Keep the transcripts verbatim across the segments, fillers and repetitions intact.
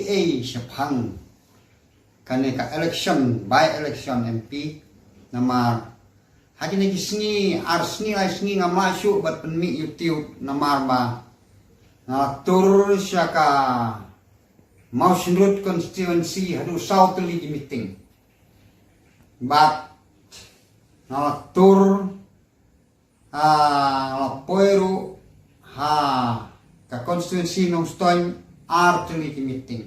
ei shaphang kane ka election, by election M P. Namar ha kine ki sngi, ar sngi lai sngi ngam lah shuh bad pynmih YouTube namar ba nga la tur sha ka Mawshynrut constituency haduh saw tylli ki meeting. Bad nga la tur, ah, nga la poi ruh ha ka constituency Nongstoiñ ar tylli ki meeting.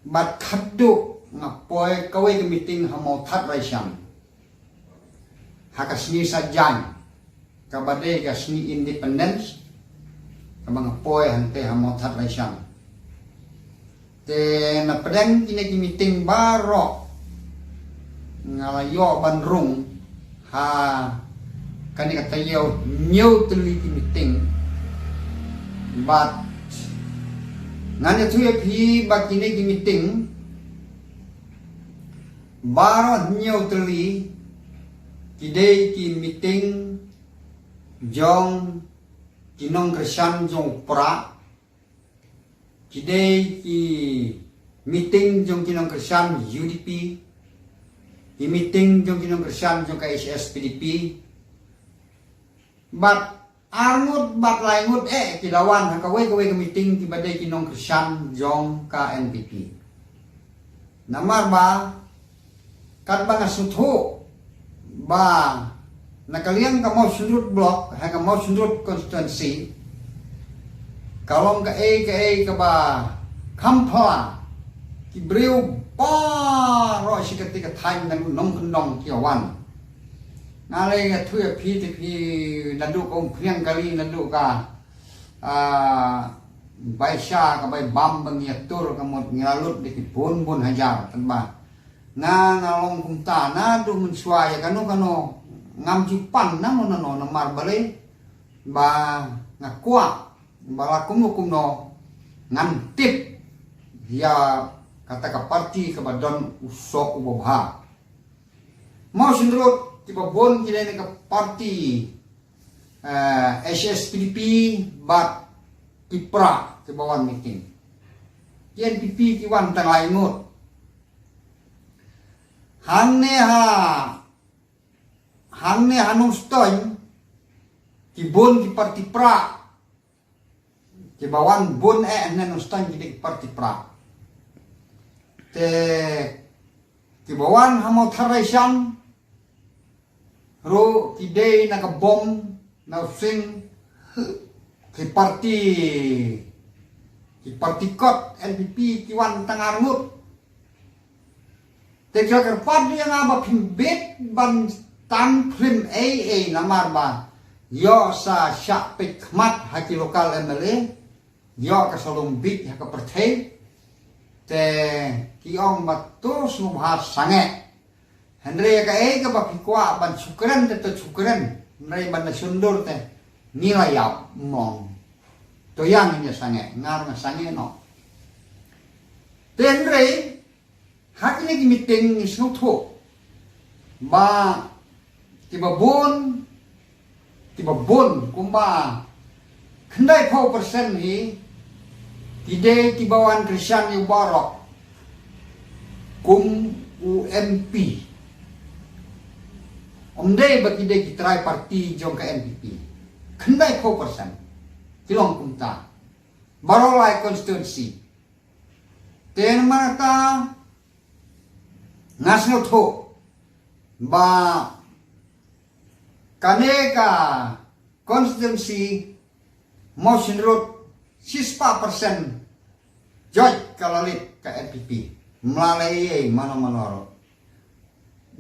Bad khadduh nga poi kawei ka meeting ha Mawthadraishan ha ka sngi Saitjaiñ, kaba dei ka sngi Independence, kaba nga poi hangtei ha Mawthadraishan. Te na pdeng kine ki meeting baroh nga la ïoh ban rung ha kane ka taïew hynñiew tylli ki meeting. Bad ngan ïathuh ïa phi ba kine ki meeting baroh hynñiew tylli ki dei ki meeting jong ki nongkyrshan jong u Prah, ki dei ki meeting jong ki nongkyrshan U D P, ki meeting jong ki nongkyrshan jong ka H S P D P. Bad ar ngut bad lai ngut eh ki la wan ha kawei kawei ka meeting kiba dei ki nongkyrshan jong ka N P P. Namar ba katba nga sngewthuh ba na ka liang ka Mawshynrut block ha ka Mawshynrut constituency ka long kaei kaei kaba kham phylla. Ki briew baroh shi kati ka thaiñ naduh nongkyndong ki wan. Nga lei nga thuh ïa phi te phi naduh ka Umphniang kali naduh ka, ah, Baisa ka Baibam ba ngi ïa tur ka mut ngi la lut da ki bun bun hajar. Tang ba nga nga long kumta naduh mynshuwa ïa kano kano ngam ju pan nano nano namar balei ba nga kwah ba la kumno kumno ngan tip ïa kata ka parti kaba don u soh uba bha. Mawshynrut kiba bun ki dei na ka parti, eh, H S P D P bad ki Prah kiba wan meeting. Ki N P P ki wan tang lai ngut. Hangne ha, hangne ha Nongstoiñ ki bun ki parti Prah. Kiba wan bun eh hangne Nongstoiñ ki dei ki parti Prah. Te kiba wan ha Mawthadraishan ruh ki dei na ka Bom, na u Sing, ki parti, ki parti kot N P P ki wan tang ar ngut. Te ki la kyrpad ïa nga ba phim bit ban tang phlim ei ei namar ba ïoh sa shah peit khmat ha ki local M L A, ïoh ka sa long bit ha ka pyrthei. Te ki ong ba to sngewbha sangeh. Hynrei kaei kaba phi kwah ban shu kren te to shu kren. Hynrei ban da shon dur te ngi la ïap mong. To ïa ngin ïa sangeh, nga ruh nga sangeh noh. Te hynrei ha kine ki meeting ngi sngewthuh ba kiba bun, kiba bun kumba khyndaiphew percent hi ki dei kiba wan kyrshan ïa u Baroh kum u M P. Ym dei ba ki dei ki trai parti jong ka N P P. Khyndaiphew percent ki long kumta. Baroh lai constituency. Te namar kata nga sngewthuh ba kane ka constituency Mawshynrut shispah percent jot ka la leit ka N P P. Mla lei ei mano mano ruh.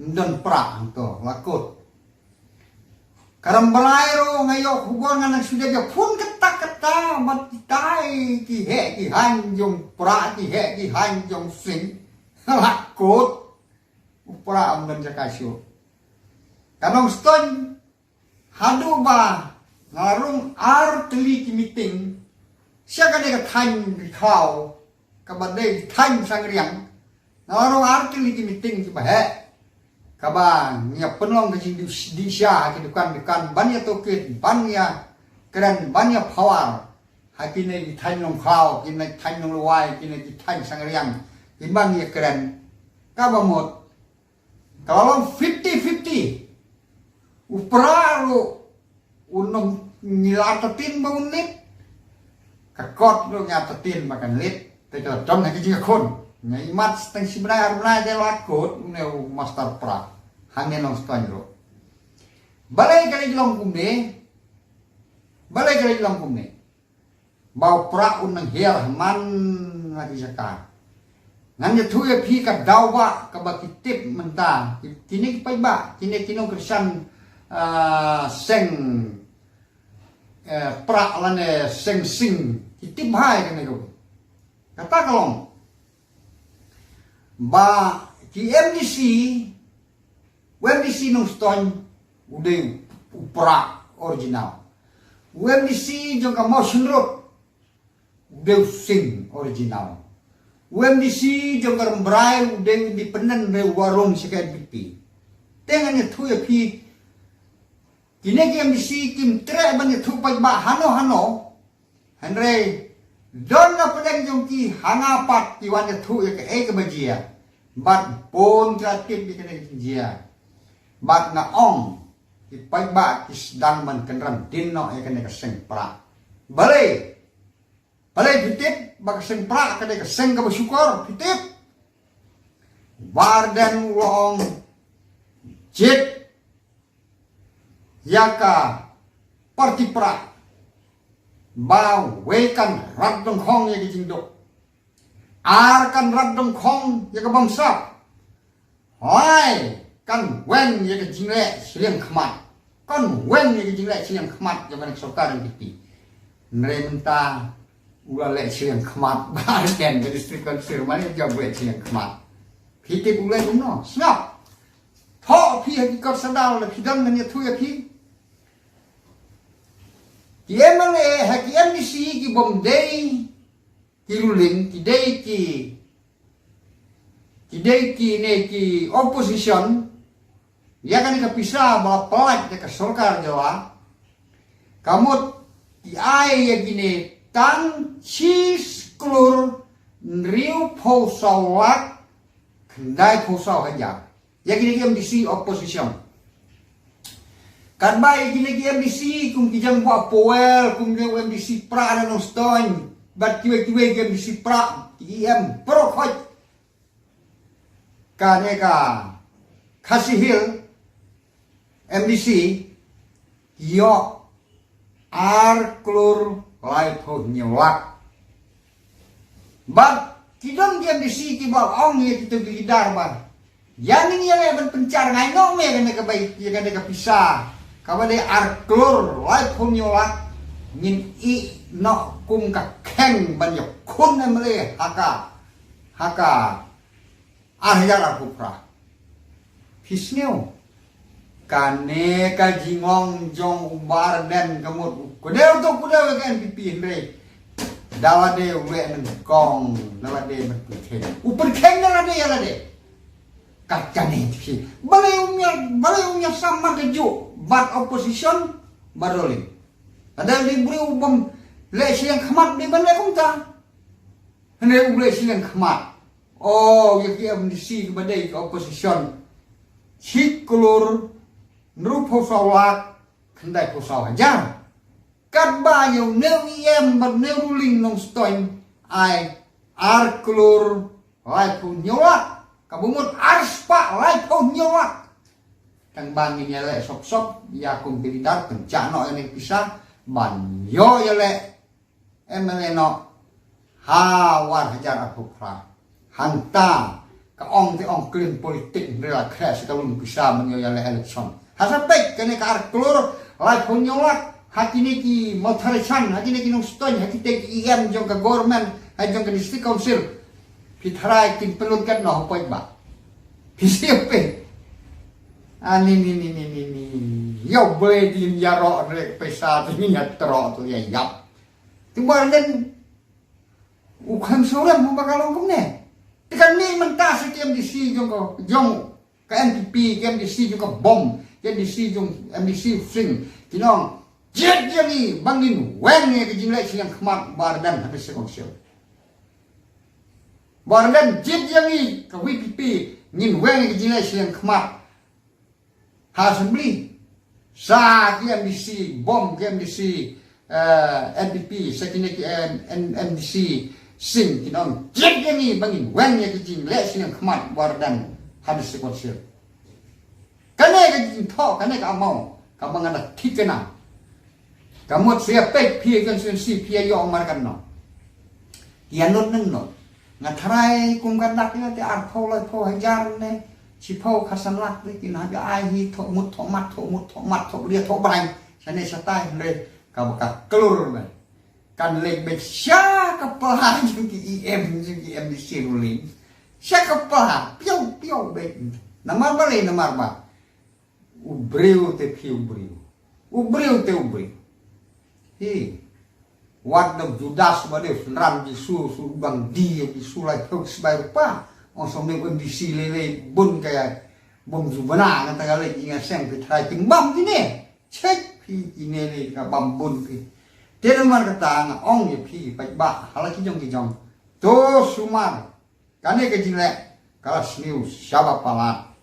Ym don Prah hangto la kut. Ka Rambrai ruh nga ïoh khubor nga nang shu dep ïa phone katta katta bad kitai ki heh ki haiñ jong Prah ki heh ki haiñ jong Sing. La kut. U Prah ym don jaka shuh. Ka Nongstoiñ haduh ba nga la rung ar tylli ki meeting sha kane ka thaiñ Ri Khlaw kaba dei thaiñ Sangriang. Nga la rung ar tylli ki meeting kiba heh kaba ngi ïa pynlong ka jingdih sha ha ki dukan dukan ban ïa tohkit ban ïa kren ban ïa phawar. Ha kine ki thaiñ Nongkhlaw, kine ki thaiñ Nonglwai, kine ki thaiñ Sangriang, ki mang ïa kren. Kaba mut ka la long fifty fifty. U Prah ruh u nong ngi la tatin ba un leit. Ka kot ruh ngi la tatin ba kan leit. Te ka la don ha ki jingkhun. Nga imat tang shi bnai ar bnai de la kot une u Master Prah. Hangne Nongstoiñ ruh. Balei ka leit long kumne? Balei ka leit long kumne? Ba u Prah un nang hiar ha man la ki jaka. Ngan ïathuh ïa phi ka daw ba kaba ki tip mynta. Ki, kine ki paidbah, kine ki nongkyrshan, ah, seng, eh, Prah lane seng Sing. Ki tip bha ïa kane ka. Kata ka long ba ki M D C, u M D C Nongstoiñ u dei u Prah original. U M D C jong ka Mawshynrut u dei u Sing original. U M D C jong ka Rambrai u dei u independent, u dei u warung sha ka N P P. Te ngan ïathuh ïa phi, kine ki M D C kim treh ban ïathuh paidbah hano hano. Hynrei don na pdeng jong ki ha nga pat ki wan ïathuh ïa kaei kaba jia. Bad bun ka tip ïa kane ka jingjia. Bad nga ong ki paidbah ki sdang ban kynran dien noh ïa kane ka seng Prah. Balei? Balei phi tip ba ka seng Prah ka dei ka seng kaba shukor, phi tip? Bah Ardent u la ong jied ïa ka parti Prah ba wei kan rat dongkhong ïa ka jingduk. Ar kan rat dongkhong ïa ka bamsap. Hooid, kan weng ïa ka jingleh shiliang khmat. Kan weng ïa ka jingleh shiliang khmat jong ka sorkar N P P. Hynrei mynta u la leh shiliang khmat, Bah Ardent ka District Council, mane jop leh shiliang khmat. Phi tip u leh kumno? Sngap. Thoh phi ha ki kot sadaw la phi don, ngan ïathuh ïa phi. Ki M L A ha ki M D C ki bym dei ki ruling, ki dei ki, ki dei kine ki opposition. Ïa kane ka pisa ba la pynlait da ka sorkar jylla, ka mut ki ai ïa kine tang shi klur hynriewphew saw lak khyndaiphew saw hajar. Ïa kine ki M D C opposition. Katba ïa kine ki M D C kum ki Jangbah Powell, kum ki M D C Prah na Nongstoiñ, bad kiwei kiwei ki M D C Prah, ki E M baroh khoit. Kane ka Khasi Hills M D C ki ïoh ar klur laiphew hynñiew lak. Bad ki don ki M D C kiba ong ïa kito ki leader ba, ïa ngin ïaleh ban pynshar, nga ai noh me ïa kane ka bai, ïa kane ka pisa kaba dei ar klur laiphew hynñiew lak, ngin ïeh noh kum ka kheng ban ïakhun M L A ha ka, ha ka ar hajar arphew phra. Phi sngewthuh? Kane ka jingong jong u Bah Ardent ka mut u kdew to kdew ïa ka N P P, hynrei da lade u leh nyngkong, da lade ban pynkheiñ. U pynkheiñ da lade ïa lade. Kat kane phi. Balei um ïa, balei um ïa samar kajuh bad opposition bad ruling? Lada u dei u briew u bym leh shiliang khmat, u dei ban leh kumta. Hynrei u leh shiliang khmat. Oh, ïa ki M D C kiba dei ki opposition, shi klur hynriewphew saw lak khyndaiphew saw hajar. Katba ïa une u E M bad une u ruling Nongstoiñ ai ar klur laiphew hynñiew lak, kaba mut ar spah laiphew hynñiew lak. Tang ba ngin ïaleh sop sop ïa kum ki leader, pynshah noh ïa kane ka pisa ban ïoh ïaleh M L A noh ha u ar hajar arphew phra. Hangta ka ong te ong klim politik, hynrei la khreh sa ka lum pisa ban ïoh ïaleh election. Ha sa peit kane ka ar klur laiphew hynñiew lak ha kine ki Mawthadraishan, ha kine ki Nongstoiñ, ha kite ki E M jong ka government, ha jong ka district council. Phi tharai kin pynlut katno ha paidbah? Phi sngewthuh? Ani ni ni ni ni ni. Ïa u Blei dei ïaroh, hynrei pisa te ngin ïatroh, to ïa ïap. Te ba len u kham shuh rem ba ka long kumne. Te kane mynta sa ki M D C jong ka, jong ka N P P, ki M D C jong ka bom, ki M D C jong, M D C Sing, ki nong, Jied ïa ngi ba ngin weng ïa ka jingleh shiliang khmat Bah Ardent ha District Council. Bah Ardent, jied ïa ngi ka VPP, ngin weng ïa ka jingleh shiliang khmat ha Assembly. Sa ki MDC bom, ki MDC, eh, NPP, sa kine ki, eh, N-, MDC sing, ki ong jied ïa ngi ba ngin weng ïa ka jingleh shiliang khmat Bah Ardent ha District Council. Kane ka jingthoh, kane ka amaw kaba nga da thikna. Ka mut sa ïa peit phi ïa constituency phi ïa ïoh markatno. Ïa nud nang nud. Nga tharai kum ka dak ïa te arphew laiphew hajar ne shiphew khatsan lak te ki na ka ai hi thoh mut thoh mat thoh mut thoh mat thoh ria thoh brang. Shane shatai hynrei kaba ka klur ne. Kan leit beit sha ka pla jong ki EM jong ki MDC ruling. Sha ka pla piaw piaw beit. Namar balei namar ba u briew te phi u briew. U briew te u briew. Hi. Wat da Judas ba dei synran Jisu, su bang di Jisu lai thok sbai rupa. Ong som ne MDC lei lei bun ka ïa bom ju bana nga ta ka lei ki nga seng phi trai ting bam kine. Chek phi kine lei ka bam bun phi. Te namar kata nga ong ïa phi paidbah ha la ki jong ki jong. To sumar. Kane ka jingleh ka la sniew shaba palat.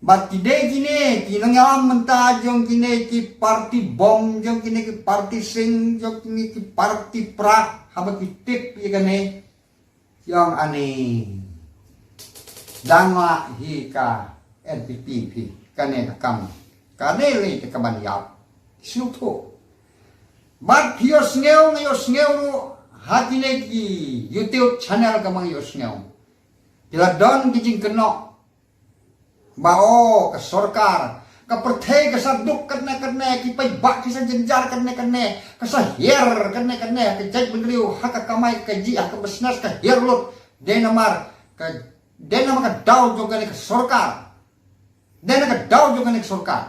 Bad ki dei kine ki nongïalam mynta jong kine ki parti bom, jong kine ki parti sing, jong kine ki parti pra, haba ki tip ïa kane, jong ani dang la hi ka NPP phi, kane ka kam. Kane lei ka ban ïap. Sngewthuh. Bad phi ïohsngew, nga ïohsngew ruh ha kine ki YouTube channel ka mang ïohsngew. Ki la don ki jingkynnoh ba o ka sorkar, ka pyrthei ka sa duk katne katne, ki paidbah ki sa jynjar katne katne, ka sa hiar katne katne, ka jaitbynriew ha ka kamai ka jia, ha ka business ka hiar lut. Dei namar ka, dei namar ka daw jong kane ka sorkar. Dei na ka daw jong kane ka sorkar.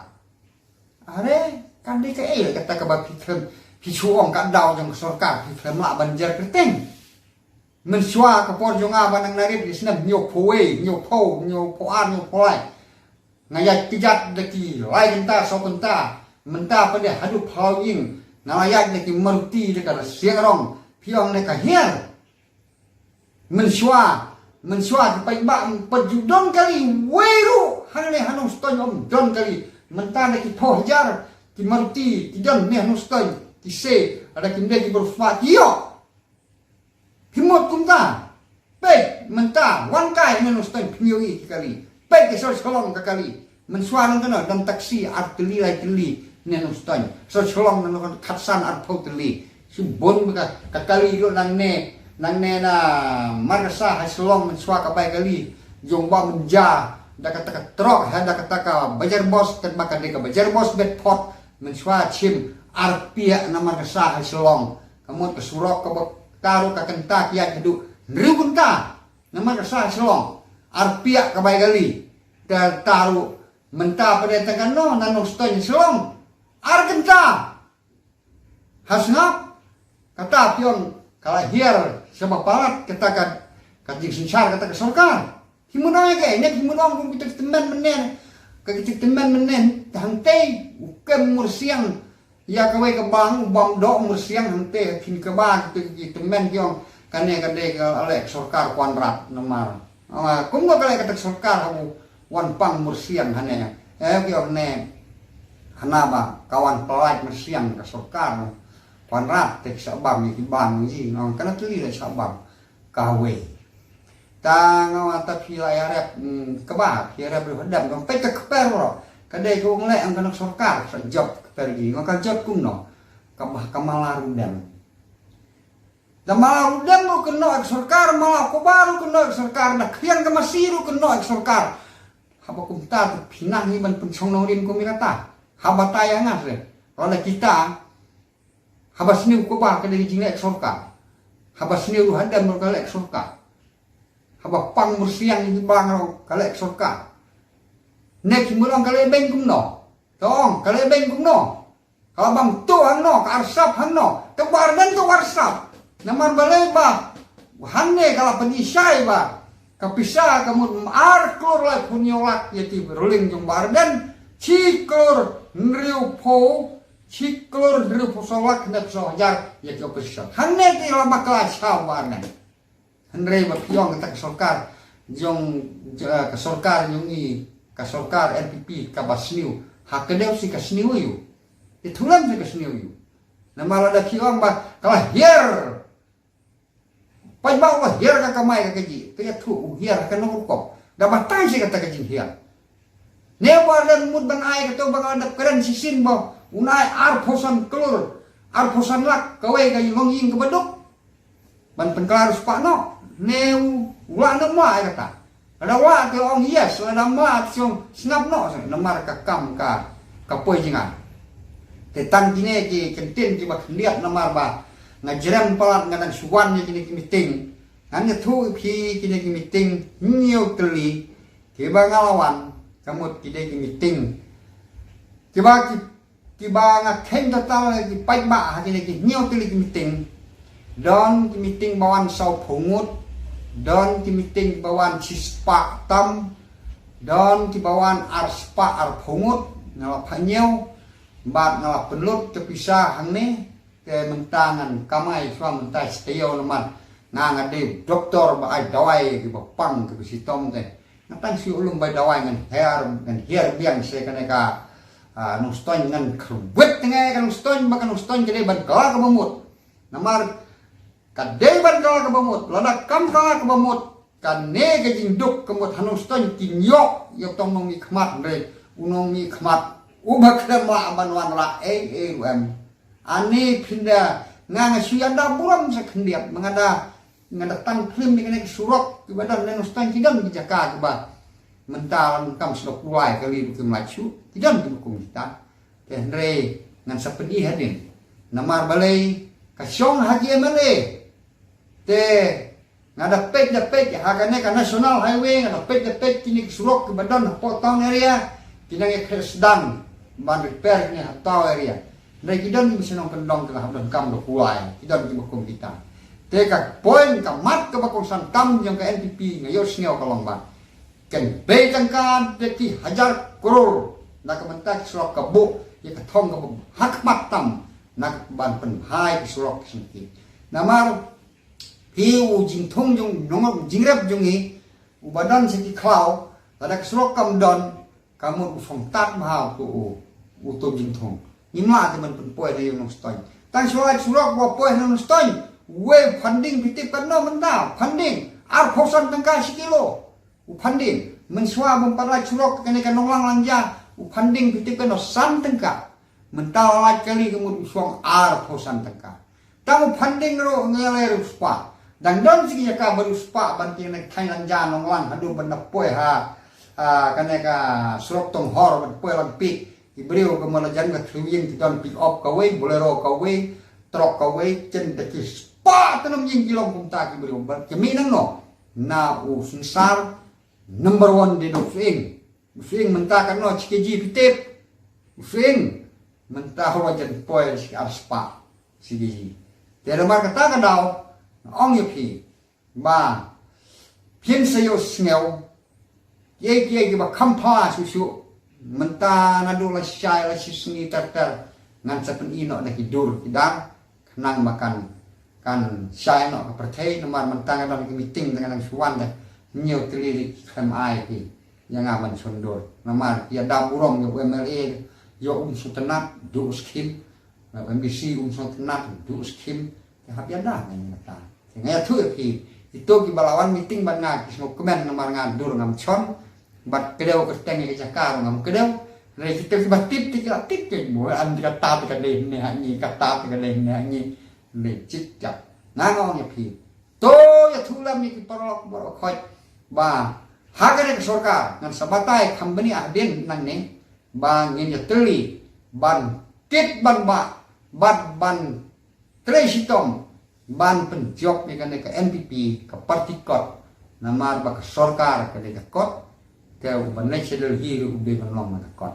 Are, kan dei kaei kata kaba phi khlem, phi shu ong ka daw jong ka sorkar, phi khlem lah ban jer kyrteng. Mynshuwa ka por jong nga ba nang narit ki snem hynñiewphew wei, hynñiewphew, hynñiewphew ar, hynñiewphew lai. Nga ïaid kjat da ki lai kynta, saw kynta, mynta pat de haduh phaw ïing, nga la ïaid da ki Maruti da ka rsiang rong, phi ong ne ka hiar. Mynshuwa, mynshuwa ki paidbah ym pat ju don kali wei ruh hangne ha Nongstoiñ ym don kali. Mynta da ki phew hajar ki Maruti ki don ne ha Nongstoiñ ki se, lada kim dei ki briew sma ki ïoh. Phi mut kumta. Peit mynta wan kai ne Nongstoiñ phi ïohi ki kali. Peit ki sor Shillong ka kali. Mynshuwa nang kano don taxi ar tylli lai tylli ne Nongstoiñ. Sor Shillong nang kano khatsan arphew tylli. Shu bun ka, ka kali lut nangne, nangne na Markasa ha Shillong mynshuwa ka bai kali. Jong ba mynja da kata ka trok ha da kata ka bajar bos, katba ka dei ka bajar bos Bedford mynshuwa chim arpia na Markasa ha Shillong. Ka mut ka surok kaba ka ruh ka kynta ki ïaid haduh hynriew kynta. Namar ka sah Shillong arpia ka bai kali. Te ta ruh mynta pat de tang kano na Nongstoiñ Shillong ar kynta. Ha sngap kata phi ong ka la hiar shaba palat kata ka, ka jingsynshar kata ka sorkar. Ki mut ong ïa kaei ne ki mut ong kum kita ki tymmen mynne. Ka kita ki tymmen mynne hangtei u kem mursiang ïa kawei ka bang u bam doh mursiang hangtei, kin kaba kita ki tymmen ki ong kane ka dei ka leh ka sorkar Conrad namar. Ong kumno ka leh kata ka sorkar ha u wan pang mursiang hane. Eh ki ong ne hana ba ka wan pynlait mursiang ka sorkar Conrad te ki sa bam ïa ki bang ji ong kana tylli leh sa bam. Kawei. Ta nga wan ta phi la ïarep, mm, kaba phi ïarep ruh hadem dong peit ka kper ruh. Ka dei ka ong leh ang ka nok sorkar sa jop kper gi. Nga ka jop kumno. Kaba ka mala rudem. Da mala rudem ruh kynnoh ek sorkar, mala koba ruh kynnoh ek sorkar, da khriang ka masi ruh kynnoh ek sorkar. Haba kumta tu phi nang hi ban pynshong nongrim kum ïa kata. Haba ta ïa ngat re. Ronda kita Haba sniew koba ka dei ka jingleh sorkar. Haba sniew ruh hadem ruh ka leh sorkar. Haba pang mursiang ïa ki bang ruh ka leh sorkar. Ne ki mut ong ka leh beiñ kumno. To ong ka leh beiñ kumno. Ka bam to hangno, ka arsap hangno. Te Bah Ardent to arsap. Namar balei ba hangne ka la pynishai ba ka pisa ka mut ar klur laiphew hynñiew lak ïa ki ruling jong Bah Ardent. Shi klur hynriewphew Shi klur hynriewphew saw lak hynriewphew saw hajar ïa ki opposition. Hangne te la bakla shaw ba ne. Hynrei ba phi ong kata ka sorkar jong, eh, ka sorkar jong i, ka sorkar N P P kaba sniew. Ha ka dei shi ka sniew ïa u. Ïathuh lem shi ka sniew ïa u. Namar lada phi ong ba ka la hiar. Paidbah u la hiar ka kamai ka kajih, ka ïathuh u hiar ka nongkop. Da batai shi kata ka jinghiar. Ne ba la mut ban ai kato ba nga la dep kren shisien ba un ai arphew san klur, arphew san lak kawei ka longïing kaba duk. Ban pynkylla u spah noh. Ne u, u la noh ma ai kata. Lada wah te ong yes, lada ma te ong sngap noh, namar ka kam ka, ka poi jingah. Te tang kine ki kyntien kiba khyndiat namar ba nga jrem palat nga dang shu wan ïa kine ki meeting. Ngan ïathuh ïa phi kine ki meeting hynñiew tylli kiba nga la wan, ka mut kine ki meeting kiba ki kiba nga kheiñ total ki paidbah ha kine ki hynñiew tylli ki meeting. Don ki meeting ba wan sawphew ngut, don ki meeting ba wan shispah tam, don kiba wan arspah arphew ngut, nga la phah hynñiew, bad nga la pynlut ka pisa hangne, te mynta ngan kamai shuwa mynta shi taïew namar nga nga dei doktor ba ai dawai kiba pang kiba shitom te. Nga tang shu lum bai dawai ngan hiar, ngan hiar biang sha kane ka, ah, Nongstoiñ ngan kyrwit ngai ka Nongstoiñ ba ka Nongstoiñ ka dei ban kylla kaba mut. Namar ka dei ban kylla kaba mut, lada kam kylla kaba mut, kane ka jingduk ka mut ha Nongstoiñ kin ïoh ïa u tong nongmihkhmat hynrei u nongmihkhmat uba khlem lah ban wanrah ei ei ruh em. Ani phin da nga nga shu ïada burom sa khyndiat, ma nga da, nga da tang phlim ïa kane ka surok kiba don na Nongstoiñ ki don ki jaka kiba mynta la kam surok Kulai kali ruh kim lah shuh, ki don kiba kum kita. Te hynrei ngan sa pyni hadien. Namar balei ka shong ha ki M L A. Te nga da peit da peit ha kane ka National Highway, nga da peit da peit kine ki surok kiba don hapoh town area, ki nang ïa khreh sdang ban repair kine ha town area. Hynrei ki don ki shnong kyndong ki la hap donkam da Kulai, ki don kiba kum kita. Te ka point ka mat kaba kongsan tam jong ka N P P nga ïohsngew ka long ba kan bei tangka da ki hajar klur na ka bynta ki surok ka buh ïa ka thong kaba ha khmat tam na ka ban pynbha ïa ki surok ki sngewthuh. Namar phi u jingthung jong nongok jingrep jong ngi uba don sha ki khlaw, lada ka surok kam don, ka mut u shong tad bha uto u, uto u jingthung. Ngim lah te ban pynpoi na ïa u Nongstoiñ. Tang shuwa surok ba poi na Nongstoiñ, wei funding phi tip katno mynta, funding arphew san tyngka shi kilo. U funding, mynshuwa bym pat lait surok kane ka Nonglang Langja, u funding phi tip katno, san tyngka. Mynta la lait kali ka mut u shong arphew san tyngka. Tang u funding ruh ngi leh ruh spah. Dang don shi ki jaka ba ruh spah ban tieng na thaiñ Langja Nonglang haduh ban da poi ha, ah, kane ka surok Tonghor ban poi Langpih. Ki briew ka mut la jan ka thliew ïing ki don pick up kawei, Bolero kawei, truck kawei, chen da ki spah tynnom ïing ki long kumta ki briew. Ba ki mih nangno? Na u synsar number one dei da u sying. U sying mynta katno shi keji phi tip? U sying mynta hawa jan poi shi arspah shi keji. Te namar kata ka daw nga ong ïa phi ba phin sa ïohsngew kiei kiei kiba kham pha shuh shuh. Mynta naduh la shai la shi sngi ter ter ngan sa pyni noh na ki dur ki dar. Khnang ba kan, kan shai noh ka pyrthei, namar mynta nga don ki meeting te nga dang shu wan te. Hynñiew tylli ki khlem ai ki ïa nga ban shon dur. Namar ki ïada burom ïa u M L A, ïa um sngewtynnat, duh u skhim. Ïa u M D C um sngewtynnat, duh u skhim. Te hap ïada nga ïa mynta. Te nga ïathuh ïa phi, ito kiba la wan meeting bad nga ki sngewkmen namar nga dur ngam shon. Bad kdew kyrteng ïa ka jaka ruh ngam kdew. Hynrei kita kiba tip te ki la tip te, mo, ym, kata te ka dei ne ha ngi, kata te ka dei ne ha ngi. Leh jik jap. Nga nga ong ïa phi. To ïathuh lem ïa ki paralok baroh khoit ba ha kane ka sorkar ngan sa batai kham bniah hadien nangne ba ngin ïatylli ban kit ban bah bad ban trei shitom ban pynjop ïa kane ka N P P, ka party kot, namar ba ka sorkar ka dei ka kot, te u ban leit sha Delhi ruh u dei ban long na ka kot.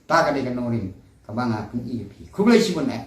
Ta ka dei ka nongrim kaba nga pyni ïa phi. Khublei shibun eh.